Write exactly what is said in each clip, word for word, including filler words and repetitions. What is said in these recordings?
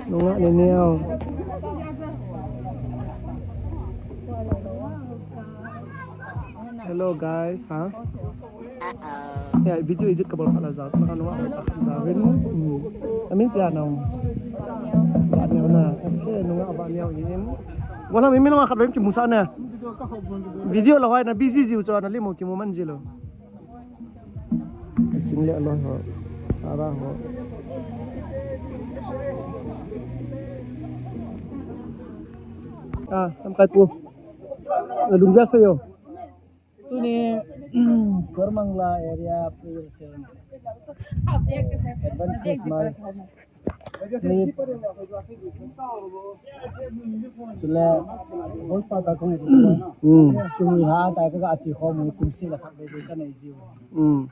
Nungah ni niau. Hello guys, ha? Ya, video edit kabol khat la jao, sa ka nungah khat jao vin. Hmm. Amin pia nau. Ba niau na. Okay, nungah ba niau in. Wala mi mi nungah khat vin kimu sa na. Video la hoi na busy jiu cho na limo kimu man ji lo. Ching le aloi ho. Sara ho. Ah, tam kai pu. Lungja sa yo. Tuni, Koramangala area players in advance Christmas. Ni chule, bol pa ta kong itu. Hmm. Tuni ha ta ka achi khom kum seh le khat be be ka nei jiu. Hmm.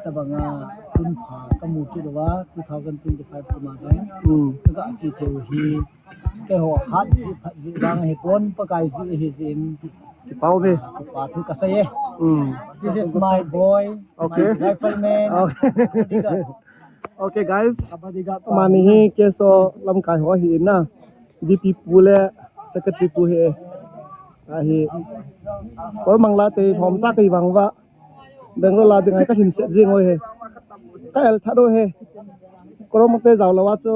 Tabanga tun pha kamu kit uva, two thousand twenty-five kum a jong. Hmm. Ka achi thei u hi, keiho hat jeh phat jeh vang hi pon, Pakai jeh hi jeh in. Kipa uve. Kipa thu kasei e. Hmm. This is my boy, okay. My rifleman. Okay. Bodyguard. Okay, guys. Bodyguard. Amani hi Keso lamkai ho hi na. D P pu le secretary pu hi. Ahi. Koramangala te hom sa kai vang uva. Bangalore la ding ai ka hin set jing oi he. Ka el that oi he. Koramangala te jao lou a chu.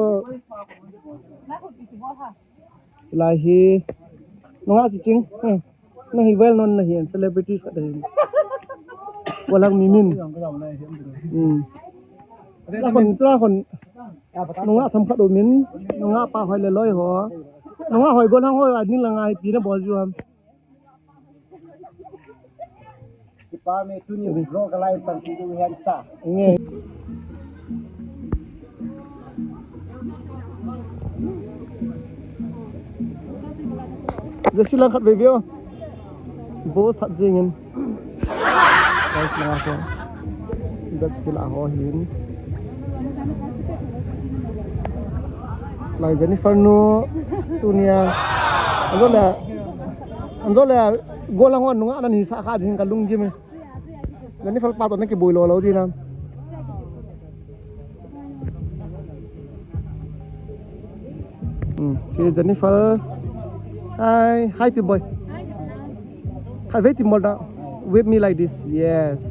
Chulai hi. Nungah chi ching. Hmm. Na hi well known na hi, celebrities khat na hi. Walang mi min. Hmm. Chulai khun, chulai khun. Nungah themkhat u min. Nungah pa hoi le loi ho. Nungah hoi gollhang hoi a ding la ngai pi na bol jiu ham. Kipa me tuni draw ka lai pan ti du hen cha. Nge. Jersey lang khat ve ve o. Boss that jing in. Guys, na ko. That's skill a ho hin. Lai Jennifer nu tunia. Anjo le. Anjo le gollhang hon nungah nan hi sa kha ding ka lunggim e. Jennifer pa to na kiboi lou lou di na. Hmm, si Jennifer. Hi, hi to boy. Hi, wait, Timor da. With me like this. Yes.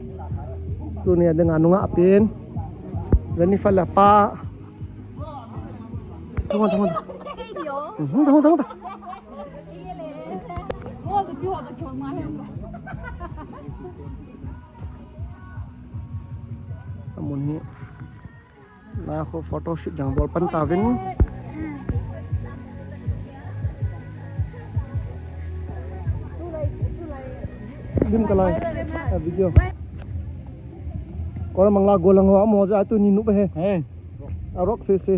Tunia dinga nungah pen. Jennifer le pa. Thang on, thang on. Mhm, thang on, thang on. Amun hi. Na ko photo shoot jang bol pan tauvin. Lim kalai. A video. Koramangala gollhang ho amo ja tuni nu ba he. He. A rock se se.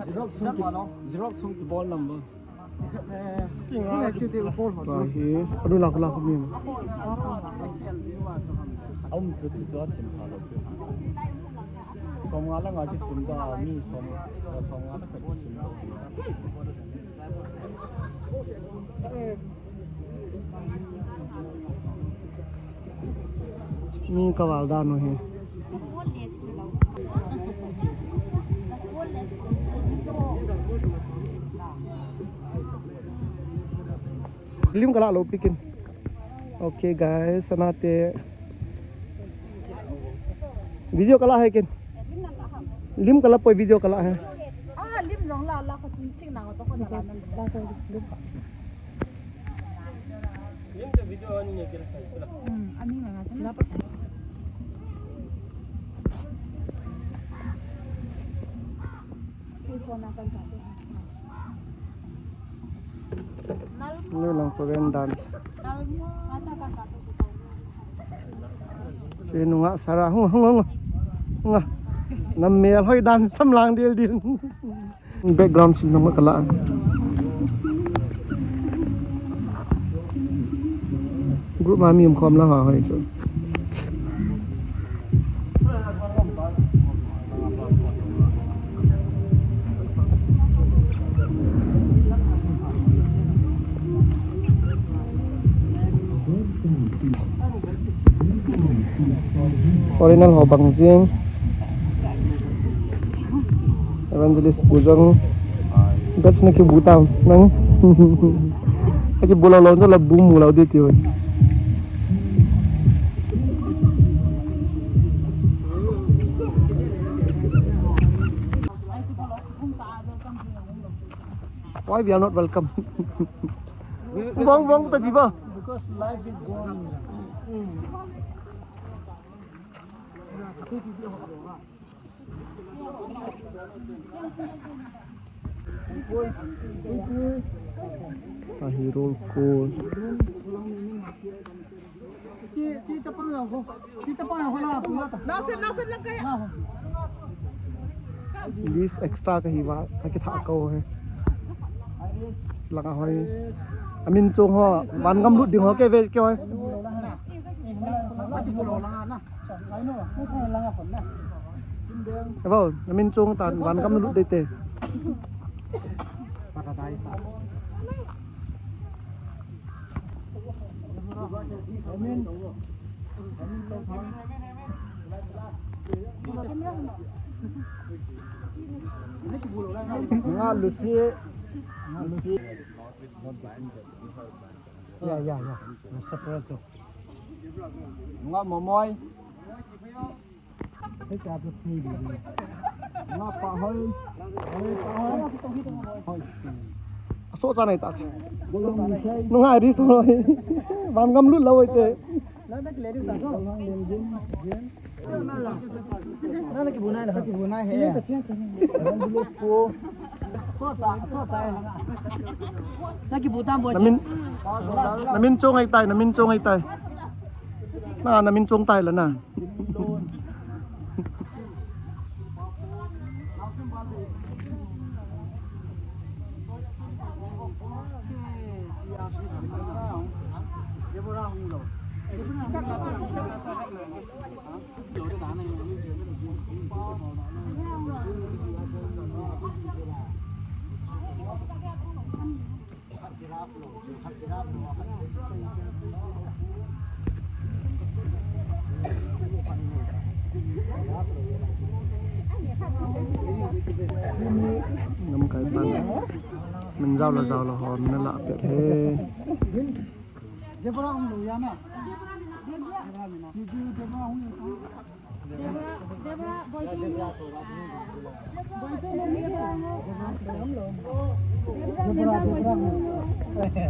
Xerox sung ki, Xerox sung kibol lam bo. Tua hi, adu lak lak mi. Aum chu chu chu asim pha lo. Som nga la nga kisim da mi som, som nga la kisim da. Mi ka val dan u hi. Lim ka la lo pikin. Okay guys, sana te video ka la hai kin. Lim ka la poi video ka la hai. Ah, lim jong la la ko ching na ko to ko na la. Ni lang Korean dance. Si nunga sara hung hung hung. Nga. Nam mel hoi dan sam lang dil dil. Background scene nang kala. Group ma mi um khom la ha hoi chu. Original ho bang jing. Evangelist pu jong. Bets na kibu tam nang. Aki bu lo lo la bu mu lo di ti. Why we are not welcome? Wrong, wrong, ta di ba? Because life is going. Ahirul kul. Chi, chi chapang yang ko. Chi chapang yang ko la pu la ta. Nasen, nasen lang kaya. List extra ka hi va, ka kitha ko he. Chi langa hoi. Amin chung ho, van gam lut ding ho ke ve ke hoi. Vo, namin chung tan, van gam lut dei te. Paradise. Nga Lucy. Nga Lucy. Yeah, yeah, yeah. Separate too. Nga Momoi. Nga pa hoi. Hoi pa hoi. Hoi. Aso cha nai ta. Nungai di so. Van gam lut la oi te. Namin, namin chung ai tai, namin chung ai tai. Na, namin chung tai la na. Namkai pan. Min jao la jao la hon na la pet he.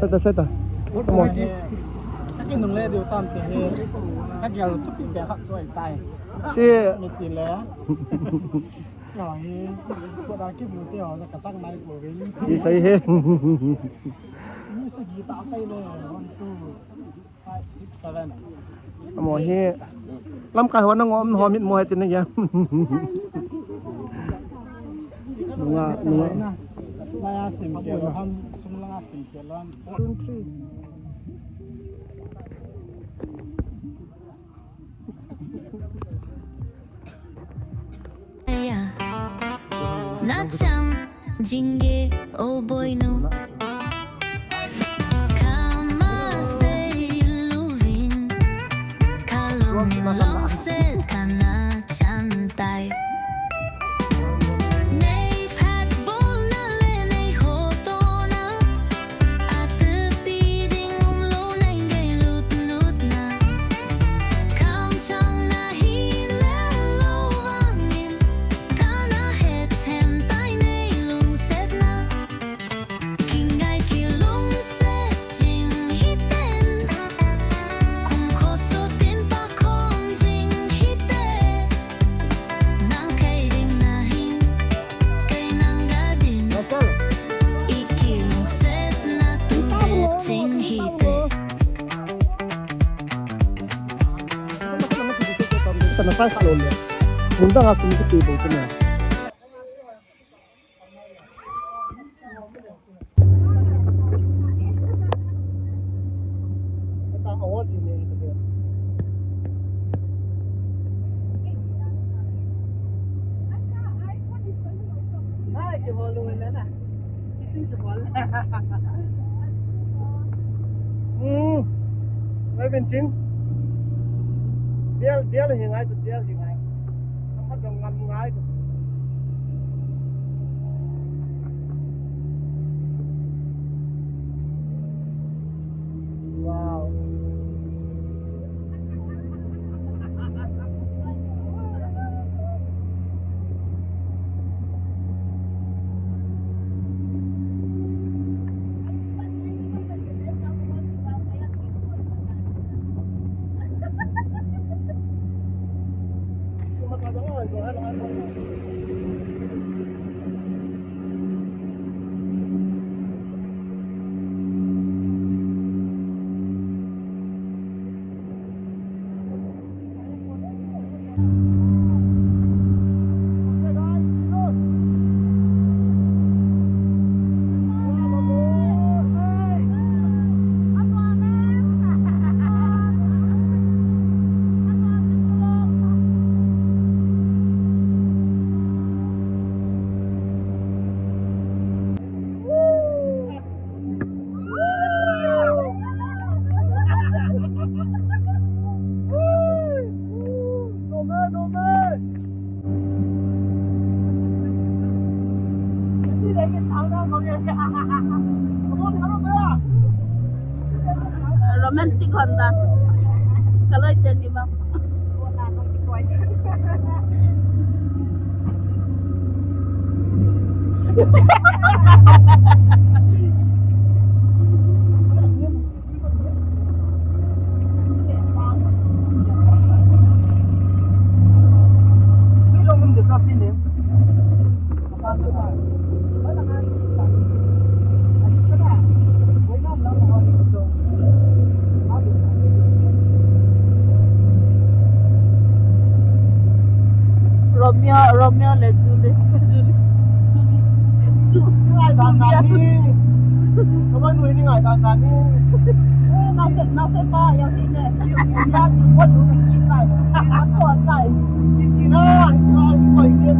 Seta, seta. Come on. Ka kinungle diu tam te he. Ka gel tu pi be khat choi tai. Si. Mi ti le. Yo hi. Ko da ki bu te ho ka chak nai ko ve. Si sai he. Mi si gi ta sai le. One, two. Amo hi lamkai ho nangom ho mit mo he tin na ya. Nunga, nunga. Maya sim ke lo ham, sum langa sim ke lo ham. June three. Nachang jing e o boinu. Kama sei luvin, kalungin lungset kana chan tai. Nei phat bolna le nei hotona, atepi ding umlou nei gei lutlut na. Kamchang na hin le lo vangin, kana hethem tai nei lungsetna. Kingai kilungset jing hiten, kum khosutin pakhom jing hite. Nang kei ding nahin, kei nang ga ding, i kilungsetna tu det jing hite. Sana sai kha lo le. Mun dang a kum ki te bol te na. Ai, kibol lou le na. Kisin kibol. Hmm. Ngai ben chin. Dial, dial hi ngai, dial hi ngai. Ang khat jong ngam ngai. Wow. Romantic hon ta. Kaloi teni ba. Romeo, Romeo le Juliet, Juliet, Juliet, Juliet. Ngai dan dan ni. Kaba nui ni ngai dan dan ni. Eh, nasi, nasi pa yang ni ne. Ji, ji, ji, ji, buat tu ni sai. Buat sai. Ji, ji, na, na, koi ji.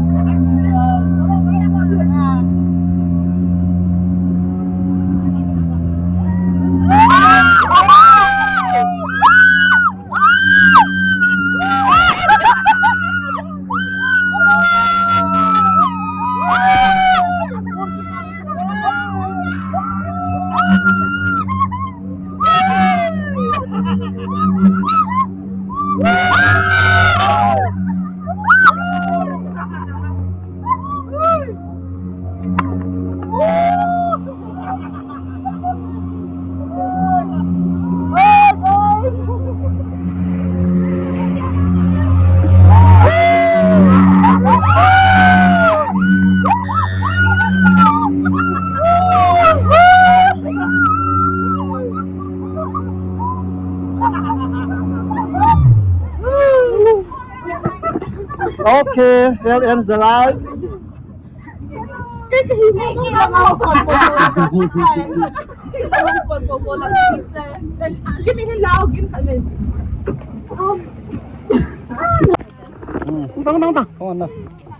Okay, here ends the ride. Tang, tang, tang. Oh, na.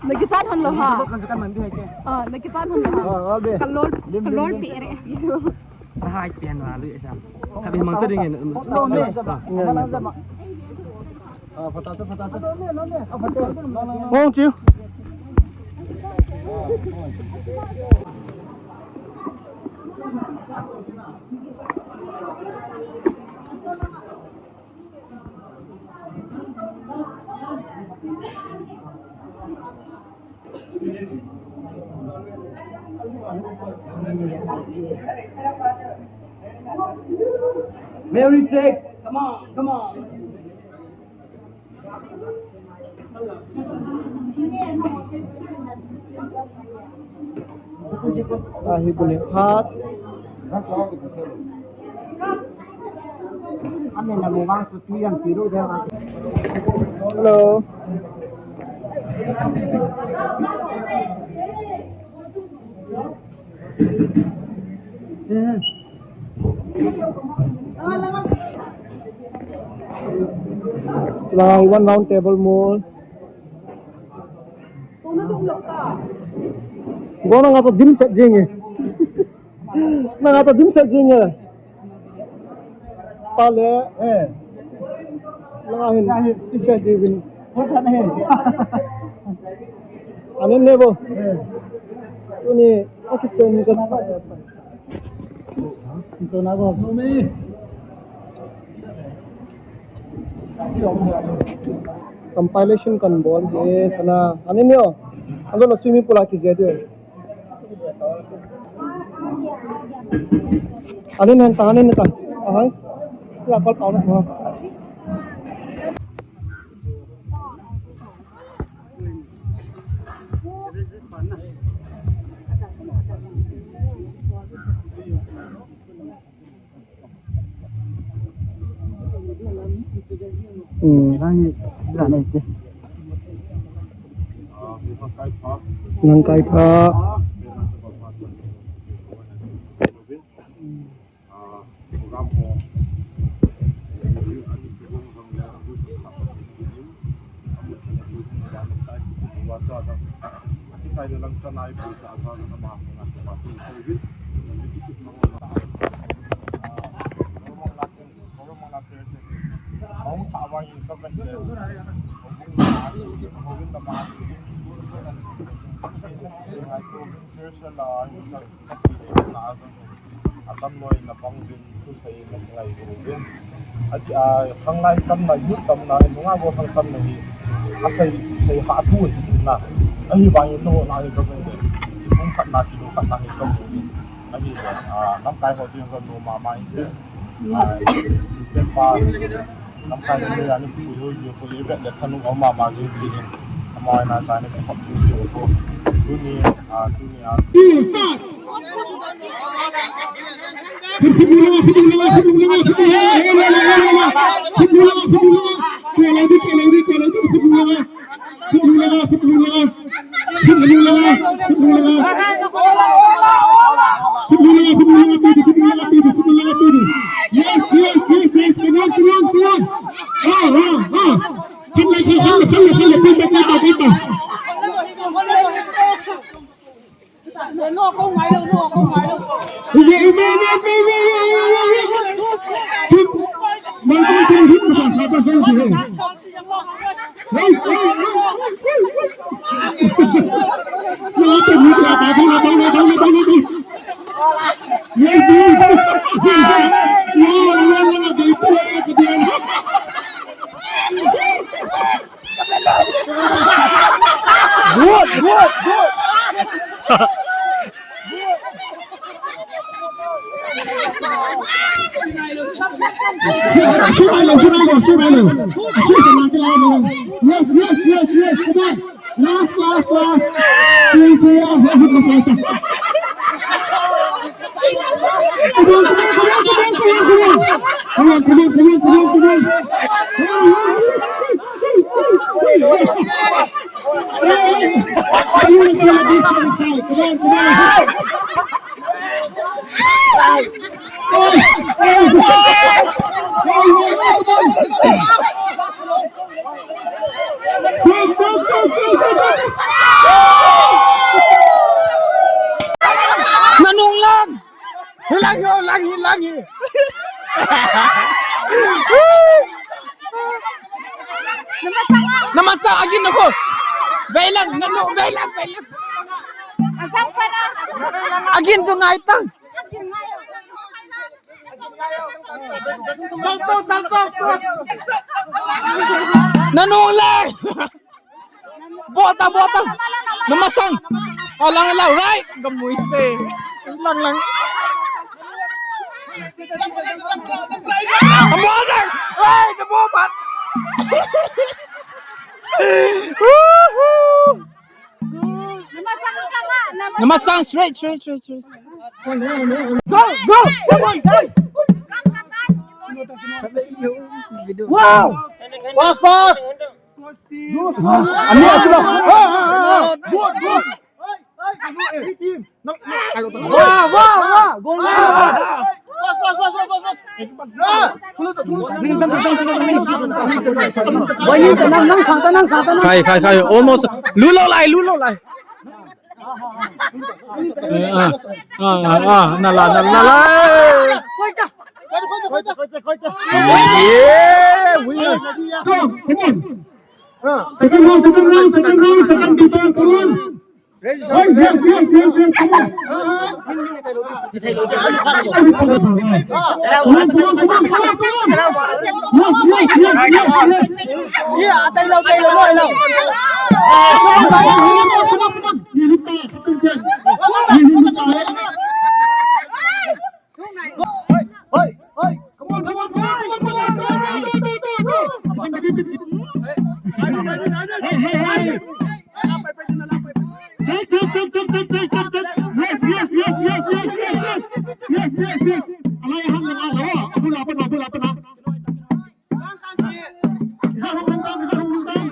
Nakichat hon lou ham? Ah, nakichat hon lou ham? Ah, okay. Kalol, lim, lim, kalol lim. Pi re. Hai, pian wa lu sa. Khabi mang ta ding. Ah, phatah chu, phatah chu. Ah, phatah. Mong chiu. Mary, check. Come on, come on. Ahi bole hat. Hello. Chulai one round table mall. Go na nga to dim set jing e. Na nga to dim set jing e. Pale. Eh. Langa hin special day win. Important hai. Anen nebo. Eh. Tuni a kitchen ni ka. Ito na ko. Compilation kan bol hi sana. Anen yo. Ando la swimming pool a kije de. Anin hen ta, anin ta. Ahai. Ya, kol pau na. Hmm. Nang kai pha. Atam noi na pang vin, tu sei na ngai vin vin. Ati a, khang lai tam na, yu tam na, nunga go khang tam na hi. A sei, sei ha tu hi na. Ahi ba yin no na hi ka vin vin. Kum khat na, kilo khat na hi ka vin vin. Ahi ba, a, nam kai ho ding ka no ma ma yin vin. A, system pa. Lamkai ni ani pu yo yo ko ye bet le thanu o ma ma jing jing. Amoi na ta ni ko pu yo ko. Tuni, a, tuni a. Start. Yes, yes, yes, yes. Come on, come on, come on. Ah, ah, ah. Come on, come on, come on, come on, come on, come on. Good, good, good. Yes, yes, yes, yes. Come on. Last, last, last. Come on, come on, come on, come on, come on. Come on, come on, come on, come on, come on. Nanung lang! Hilang, hilang, hilang, hilang. Namasang, agin ako. Veilang, nanu, veilang, veilang. Agin tu ngaitang. Nanu lang. Bota, bota. Namasang. Alang, alang. Right. Gamuise. Lang, lang. Bota. Right. Nabobat. Namasang straight, straight, straight, straight. Go, go. Come on, guys. Wow. Pass, pass. Ani, ani, ani. Good, good. Wah, wah, wah. Gol. Pas, pas, pas, pas, pas, pas. Khai, khai, khai. Almost. Lu lou lai, lu lou lai. Ah, ah, ah, nala, nala, nala. Yeah, we. Come on. Second round, second round, second round, second people, come on. Hey, yes, yes, yes, yes, come on. Come on, come on, come on, come on, come on. Yes, yes, yes, yes, yes. Yeah, I tell you, tell you, no, no. Come on, come on, come on. Hey, hey, come on, come on, come on. Hey, hey, hey. Check, check, check. Yes, yes, yes. Alai ham na, alai. Abula, abula, abula, abula. Isa hung lung tang, isa hung lung tang.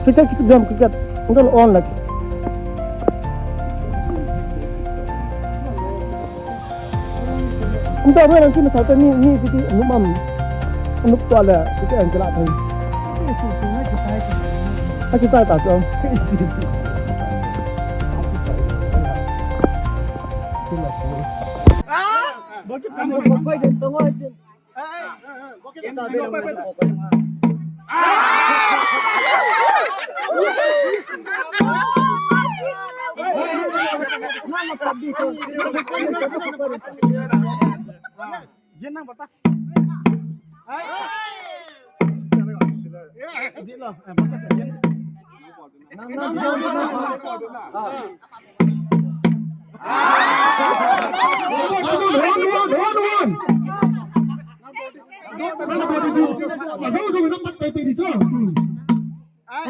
Cricket, cricket, game, cricket. Unggal on lagi. Unggal orang sini satu ni, ni jadi numam. Nuk tu ada, kita yang gelap ni. Kita tak tahu. Ah! Bakit kamu?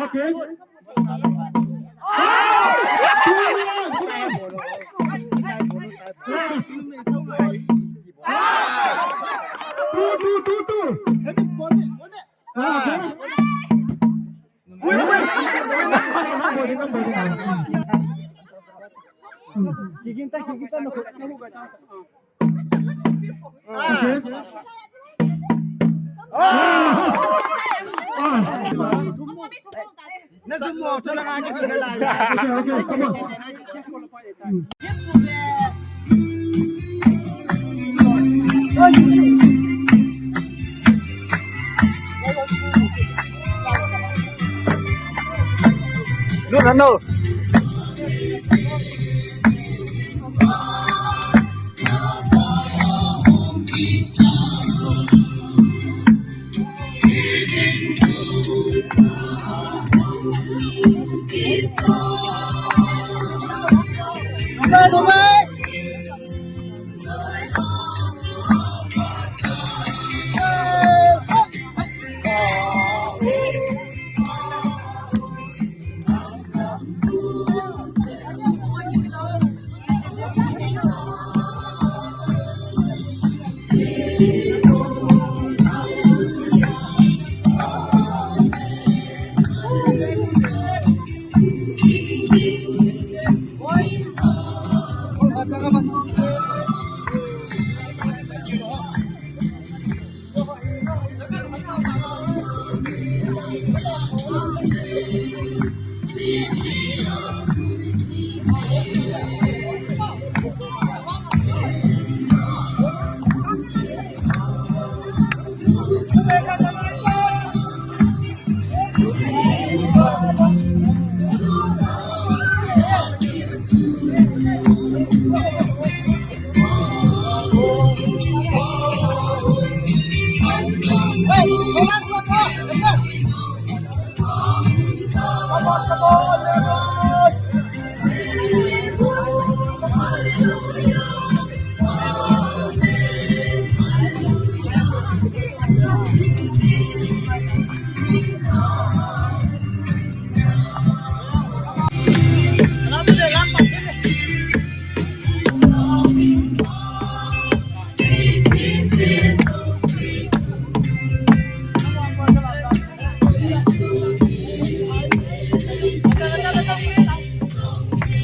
Okay. Two, two, two, two. Okay. No, no, no.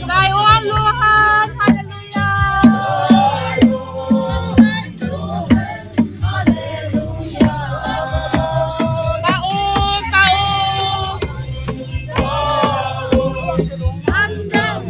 Kai wan luhan, hallelujah. Hallelujah. Pau, pau. Andam.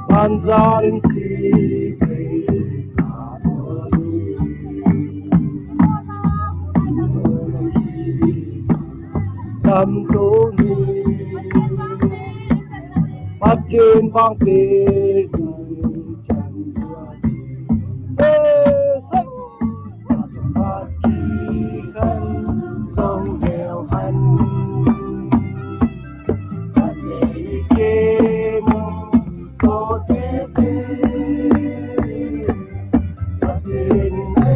Banzarin si tam to ni. Pathen vang te chan se se. Ki khan song leo han. Pathen ke mo to te te. Pathen ke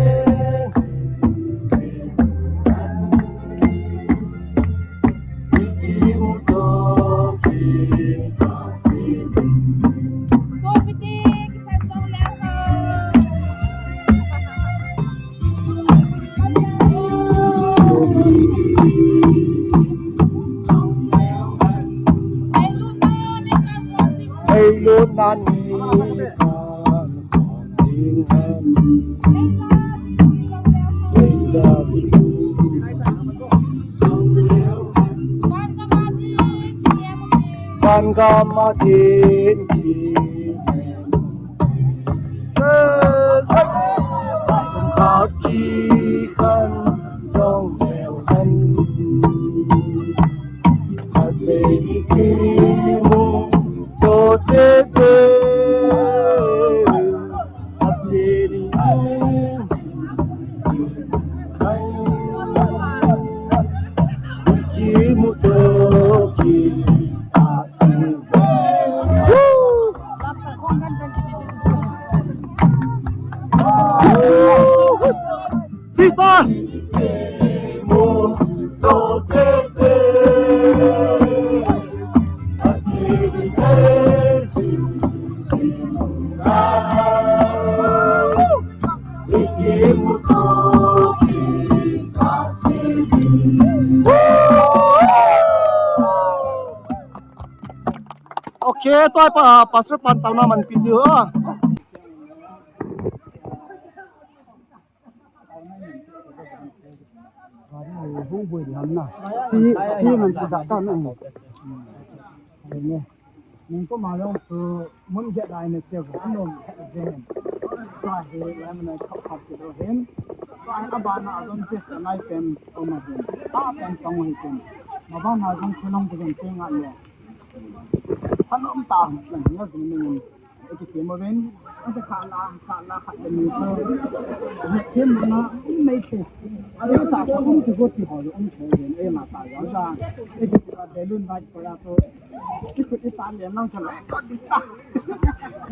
Eilu nani kan sing han. Van gam a din ki. Se, se. Sung khat ki khan song leo han. Khat vei ki mu to che te. Freestyle! Okay, tua pa, Pastor pan tauna man video, ah. Hung bui di ham na. Chi, chi man si da ta na. Ni ko ma long su mun get lai na che ko. Ano he zen. Ka he lai man ai khap khap ki do hen. Ka he abana adon te sa lai pen ko ma hen. Ta pen tong hen pen. Ma ba na jong ke long ko zen te nga le. Thanom ta, nang ya zing ning. Eki kemo ven, ante kha la, kha la, kha la ni so. He kemo na, nei te. Ante cha ko um te ko ti ho, um te ven, e ma ta ya ja. Eki ka balloon light ko ya to. Ki ko ti ta le nang ka la, ko di sa.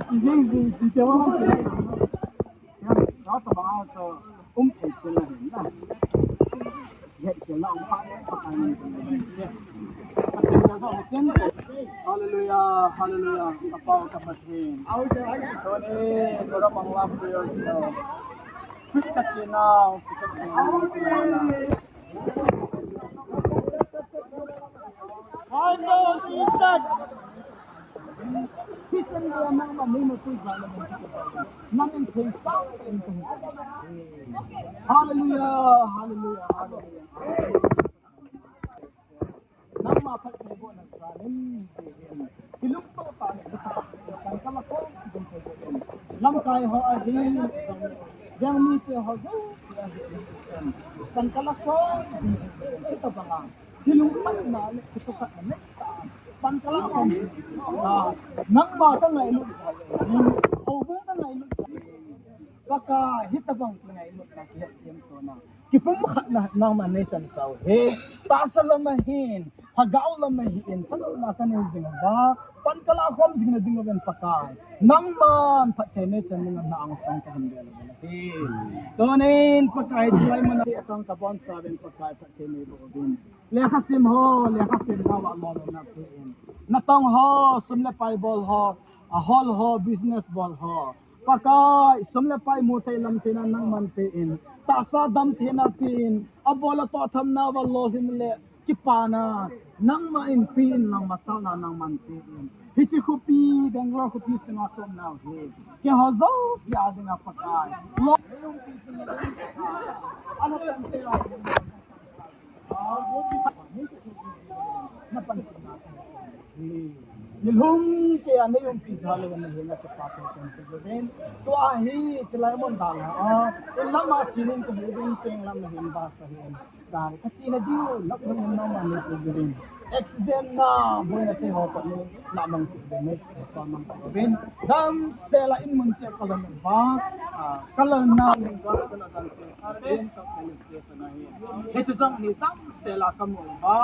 Ki jing jing, ki te wa ko. Ya, ta ba so. Um thei chen la hin na. Hetchelna um pha le, Pakai min thangvah in. Pathen thangvah in. Hallelujah, hallelujah. Ka Pa, ka Pathen. Tuni, Kora Bangla Prayers, uh, Khrist ka chenau, Jesu Christ. Hallelujah, hallelujah, hallelujah. Nangma phattheibohna sa len, kilungto tah le, kan kala ko jong ko jong. Lamkai ho ahi, jong Veng mite ho jouse ahi, Pankala khom jing, hitabanga kilungkhatna le kisukhatna nei ta. Pankala khom jing, nangma kangailut jal in, houbung kangailut jal in, Pakai hitabang kingailutna kihetthem tona, kipumkhatna nangman nei chansah u hi. Tahsa lam ahin, lhagao lam ahin, thaneina kanei jing uva, Pankala khom jing nading uvin Pakai, nangman phatthei nei chan dingin na angsung kahin bel uvin ahi. Tunin Pakai, chulai mun a akang kabonchauvin Pakai phatthei neiboh uvin. Lekhasim ho, lekhasim nauva lolhinna pein. Natong ho, sum le pai bol ho, a hol ho, business bol ho, Pakai, sum le pai muthei lamtheina nangman pein, tahsa damtheina pein, abol atoh tham nauva lolhin le kipana nangman pein, nangma chalna nangman pein. Hiche khopi, Bangalore khopi sunga kaum nau hi, keiho jouse a dinga Pakai, lolhin pein, ana sante a Nilhum keiya neiumpi jal uvin nahenga kipathu kahin ti uvin. Tua hi chulai mun dalha a, in lama chenin kahin ding, peng lam nahin vasa hin. Gari kachena diu, lap lung in mama neipe uvin. Accident na boina te ho kanu, lamang tu uvin, lamang tu uvin. Damsel a in mun cheh kalhun uva, ah, kalhun na ling gospel a dante, Sarden ka police station ahi. Hiche jong hi damsel a kamu uva.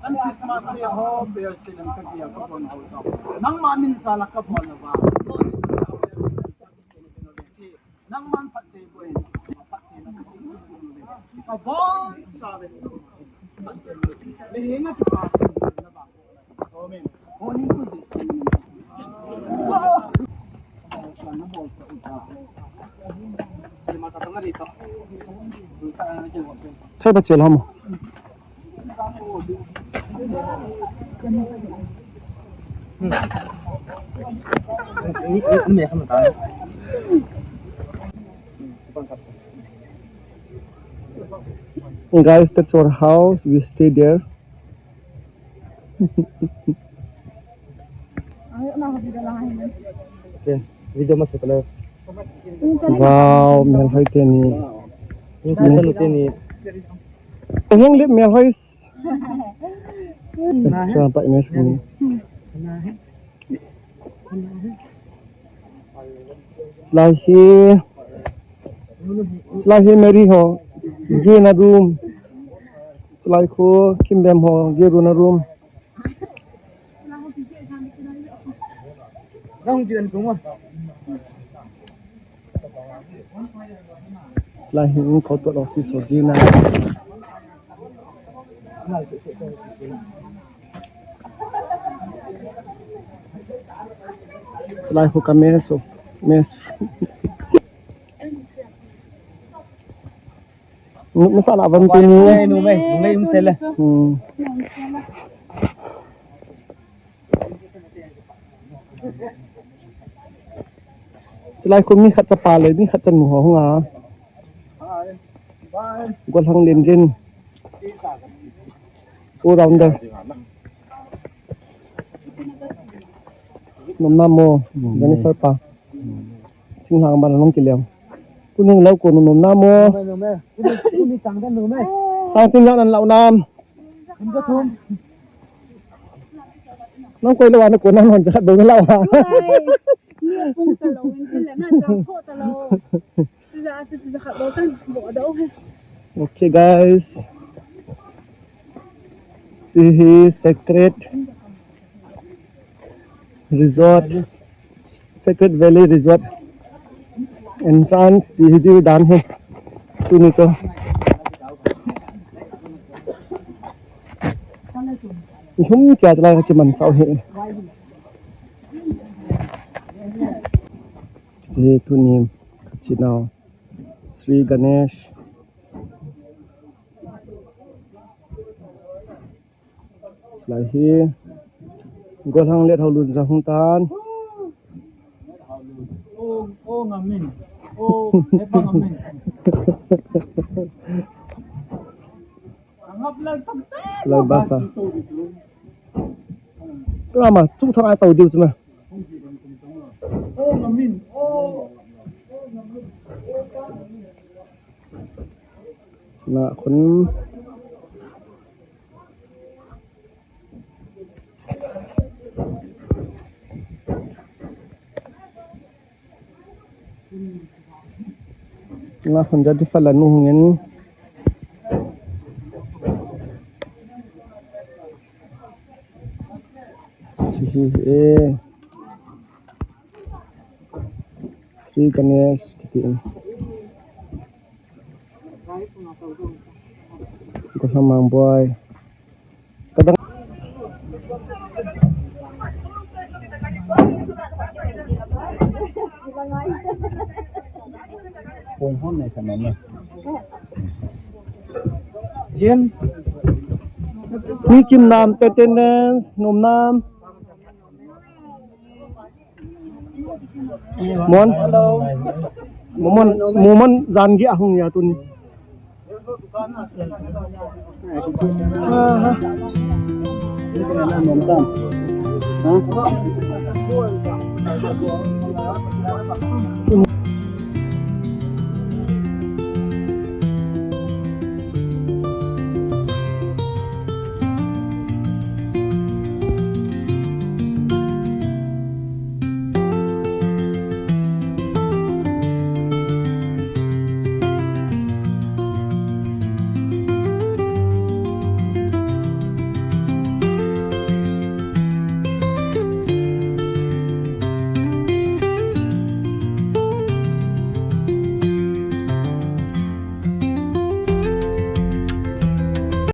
An Christmas te ho, bel selim kagei a kabon ho jong nangma min jal a kabon uva. Nangman phatthei boh in, phatthei na kasih. Kabonchauvin. Mihem a kipathu na ba. Amen. Thei ba chel ham. Guys, that's our house. We stay there. Okay, video masuk kalau. Wow, melhoi teni. Ini kan selalu teni. Heng lip melhoi. Sa pa ines ko. Chulai hi, chulai hi Mary ho gena room. Chulai khu Kimbem ho geruna room. Chulai hi in kho to office ho gena. Chulai khu ka mess ho, mess. Nasa na avam teni. Numei, numei, numei um sele. Hmm. Chulai khu mi khat chapa le, mi khat chanu ho hung a. Golhang Lenlen. All rounder. Nom nam mo, Jennifer pa. Thinglhang ban nung kilem. Kuning lau ko nom nam mo. Chang tin jang nan lau nam. Nang koi lau na ko nan hon jat bo lau ha. Ni pung ta lo, ni le na jang tho ta lo. Okay, guys. Hiche hi Secret Resort, Secret Valley Resort entrance ti hi diu dan hi. Tuni chu. Ihum kia chalai kiman chau hi. Hiche tuni kachenau Sri Ganesh. Chulai hi Golhang Lethaolun jong hung tan. Chulai basa. Rama, chung thar ai tau diu chuma. Nga khun. Nga khun ja di fala nu hungin. Chihi e. Sri Ganesh kiti in. Ko samang boy. Kadang. Kong hon ne kanam na. Jen. Ni kim nam attendance, nom nam. Mon. Momon, momon jan gi ahung ya tuni.